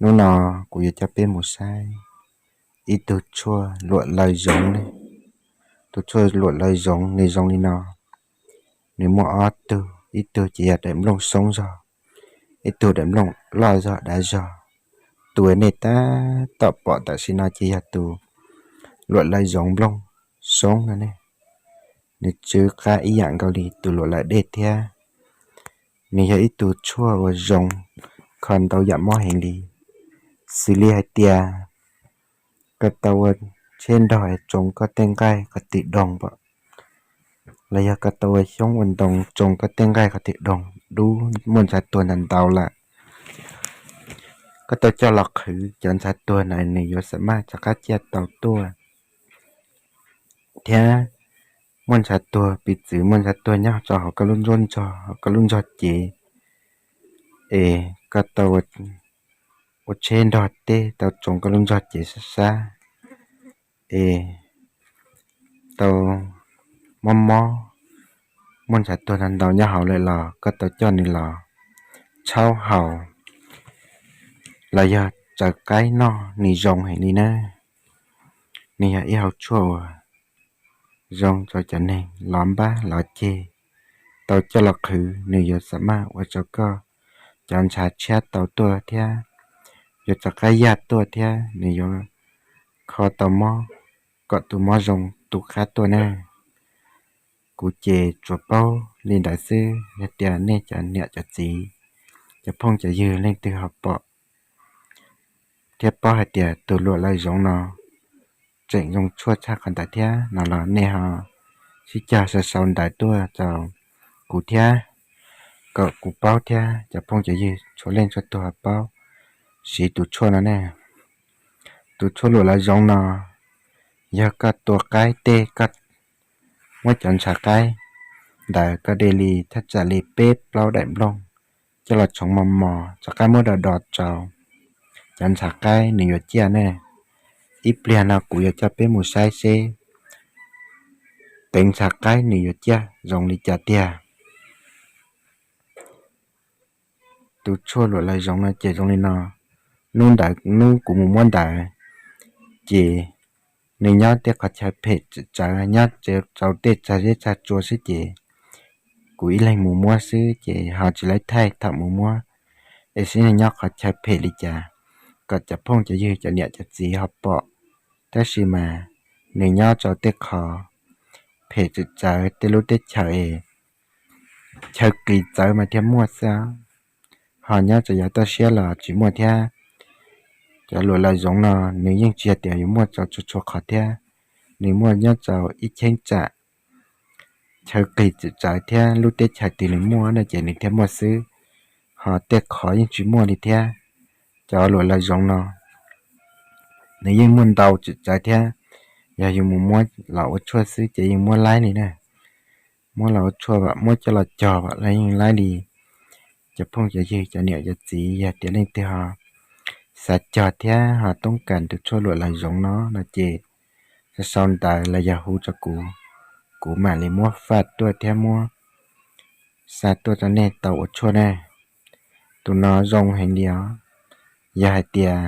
Hnub no kuv yuav coj peb mus saib ib tug tshuaj luam laws zoov ne. Tus tshuaj luam laws zoov nws zoo li no. Nws muaj ob tug, ib tug ces yog daim nplooj soob zog, ib tug daim nplooj loj zog dav zog. Tus nej tab tom pom tam sim no ces yog tus luam laws zoov nplooj soob no ne. Nws tsw qab ib yam nkaus li tus luam laws dej thiab. Nws yog ib tug tshuaj uas zoo kho ntau yam mob heev li, xws li hais tias koj tau ua tsheb nrog tsoo koj tej nqaij qhov twg doog pom, los yog koj tau ua xyoob ua ntoo tsoo koj tej nqaij qhov twg doog dub muaj ntshav tuag ntau ntau lawm, koj tau coj los qhwv, cov ntshav tuag na nws yuav xam maj rov qab ciaj tau tuaj thiab. Muaj ntshav tuag, piv txwv muaj ntshav tuag nyob rau hauv koj lub ntsej muag, hauv koj lub ntsej cev, es koj tau ua tsheb nrog tej tau tsoo koj lub ntsej muag sab sab, es tau mob mob, muaj ntshav tuag ntau ntau nyob hauv lawm los koj tau coj nws los tshaub haus los yog tsaws qaib noj, nws zoo heev li na. Nws yog ib hauv tshuaj uas zoo rau cov neeg lov npab lov ceg, tau coj los qhwv nws yuav xam maj ua rau koj cov ntshav tshiab tau tuaj thiab, yuav rov qab yaj tuaj thiab, nws yuav kho tau mob kom tus mob zoo tu qab tuaj na. Kuv ces tsuas paub li ntawd xwb, yog tias nej cov niam cov txiv, cov phooj cov ywg leej twg ho pom thiab paub hais tias tus luam laws zoov no tseem zoo tshuaj tshaj qhov ntawd thiab no los nej ho sib cog sau sau ntawv tuaj rau kuv thiab, kom kuv paub thiab cov phooj cov ywg txhua leej txhua tus ho paub siv tus tshuaj no ne. Tus tshuaj luam laws zoov no, yog koj tua qaib tej, koj muab cov ntshav qaib ntawd koj de li thaj tsam li peb plaub daim nplooj, coj los tshoov mos mos rov qab muab do do rau, cov ntshav qaib nws yuav ciaj ne. Ib pliag no kuv yuav coj peb mus saib seb teev ntshav qaib nws yuav ciaj zoo li cas tiag. Tus tshuaj luam laws zoov no ces zoo li no. Hnub ntawd, hnub kuv mus muab ntawd, ces nws nyob tej qhov chaw phem tsawv, nyob rau tej tsag zeb tsag tsua xwb ces kuv ib leeg mus muab xwb ces ho tsis laib thaij thaum mus muab, es sib nyob qhov chaw phem li cas kom cov phooj cov ywg cov niam cov txiv ho pom. Tab sis mas nws nyob rau tej qhov phem tsawv tsawv tej lub teb chaws es chaw qis txawv mas thiaj muaj xwb, ho nyob rau yav toj siab los tsis muaj thiab. Cov luam laws zoov no nws yeej tsis yog tias yuav muaj rau txhua txhua qhov thiab, nws muaj nyob rau ib cheeb tsam chaw qis tsawv tsawv thiab lub teb chaws twg nws muaj no ces nws thiaj muaj xwb, ho tej qhov yeej tsis muaj li thiab. Cov luam laws zoov no nws yeej muaj ntau tsawv tsawv thiab, yog yus mus muab los ua tshuaj xwb ces yeej muab laib li na. Muab los ua tshuaj vam, muab coj los cog vam los yeej laib li. Cov phooj cov ywg cov niam cov txiv yog tias leej twg ho xav cog thiab ho toob kas tus tshuaj luam laws zoov no no ces sau sau ntawv los yog hu rau kuv, kuv mam li muab faj tuaj thiab muab xa tuaj rau nej tau ua tshuaj ne. Tus no zoo heev li os. Yog hais tias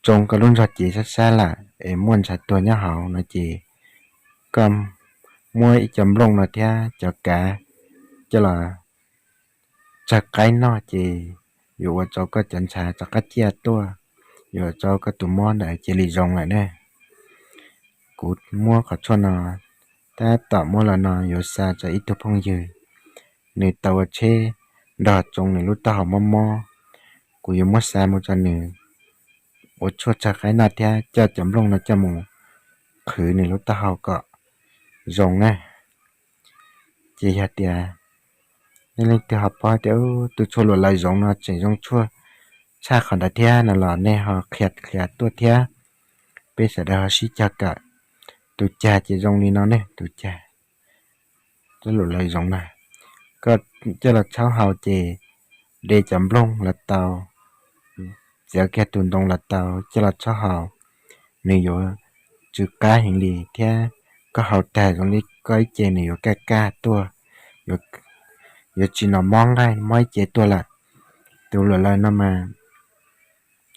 tsoo koj lub ntsej cev sab sab lawm es muaj ntshav tuag nyob hauv no ces koj muab ib co nplooj no thiab cov kav coj los tsawg qaib noj ces yuav ua rau koj cov ntshav rov qab ciaj tuaj, yuav ua rau koj tus mob ntawd cia li zoo lawm ne. Kuv muab qhov tshuaj no, tab tom muab los no yuav xa rau ib tug phooj ywg, nws tau ua tsheb nrog tsoo nws lub taub hau mob mob. Kuv yuav muab xa mus rau nws ua tshuaj tsawg qaib noj thiab coj cov nplooj no coj mus qhwv nws lub taub hau kom zoo na. Ces yog tias nej leej twg ho paub tias tus tshuaj luam laws zoov no tseem zoo tshuaj tshaj qhov ntawd thiab no los nej ho qhia qhia tuaj thiab, peb sawv daws ho sib cog kawm. Tus cag ces zoo li no ne, tus cag, tshuaj luam laws zoov na, koj coj los tshaub haus ces de cov nplooj los tau, txiav kiag tus ntoo los tau coj los tshaub haus, nws yuav tsw qab heev li thiab koj haus tag zoo li koj ib ce nws yuav kaj kaj tuaj, yuav tsis hnov mob nqaij mob ib ce tuaj lawm. Tus luam laws no mas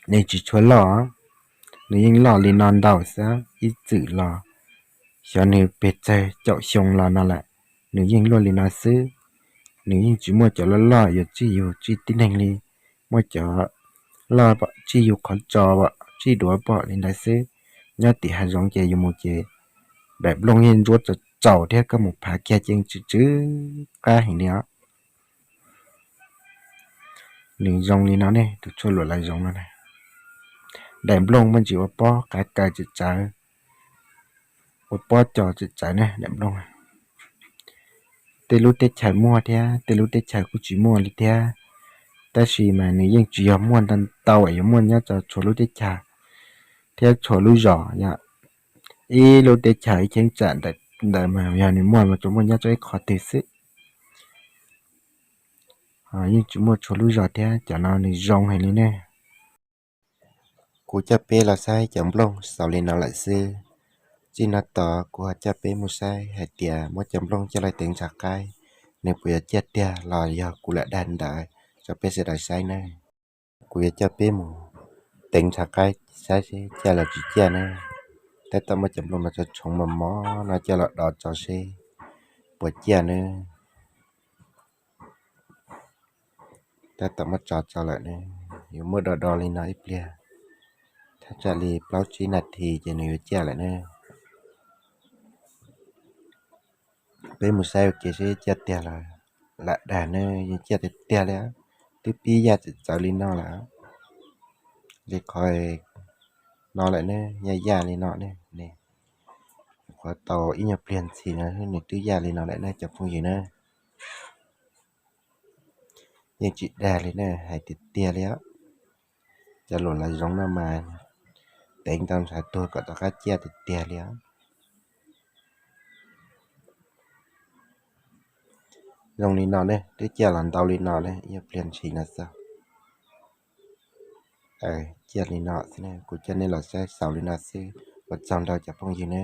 nws tsis tshua loj, nws yeej loj li no ntau xwb. Ib txwm los xyov nws pes tsawg caum xyoo los no lawm, nws yeej luaj li no xwb. Nws yeej tsis muaj cov loj loj yuav tsij yug tsij tib neeg li, muaj cov loj pom tsij yug qhov tso pom tsij duav pom li ntawd xwb. Nyob tim hav zoov ces yus mus ces daim nplooj yeej ntsuab tsaus tsaus thiab, koj mus phav kiag ces tsw tsw qab heev li os. Nws zoo li no ne, tus tshuaj luam lav zoov no na. Daim nplooj muaj ntsis ua pob qav kaws tsim tsawv, ua pob cos tsim tsawv ne daim nplooj. Tej lub teb chaws muaj thiab tej lub teb chaws kuj tsis muaj li thiab, tab sis mas nws yeej tsis yog muaj ntau ntau es yuav muaj nyob rau txhua lub teb chaws thiab txhua lub zos yom. Ib lub teb chaws ib cheeb tsam ntawm ntawd mas yog nws muaj mas tsuas muaj nyob rau ib qho twg xwb, yeej tsis muaj txhua lub zos thiab. Cov no nws zoo heev li ne. Kuv coj peb los saib cov nplooj xaus li no lawm xwb. Txij no tod kuv ho coj peb mus saib hais tias muab cov nplooj coj los teev ntshav qaib, nws puas yuav ciaj tiag los yog kuv lam dag ntawd rau peb sawv daws saib ne. Kuv yuav coj peb mus teev ntshav qaib saib seb ciaj los tsis ciaj ne. Tab tom muab cov nplooj no tso tshoov mos mos no coj los do tso seb puas ciaj ne. Tab tom muab tso tso lawm ne. Yuav muab do do li no ib pliag, thaj tsam li plaub tsib nas this ces nws yuav ciaj lawm ne. Peb mus saib ua ke seb ciaj tiag los lam dag ne. Yeej ciaj tiag tiag li, twb pib yaj txawv txawv li no lawm. Li qhov no lawm ne, yaj yaj li no ne. Qhuav tau ib nyuag pliag ntxhi no nws twb yaj li no lawm ne cov phooj ywg na. Yeej tsis dag li ne, hais tiag tiag li os. Cov luam lav zoov no mas teev tau ntshav tuag kom rov qab ciaj tiag tiag li os. Zoo li no ne, twb ciaj los ntau li no ne, ib nyuag pliag ntxhi no xwb. Ciaj li no xwb ne, kuv coj nej los saib xaus li no xwb, ua tsaug ntau cov phooj ywg ne.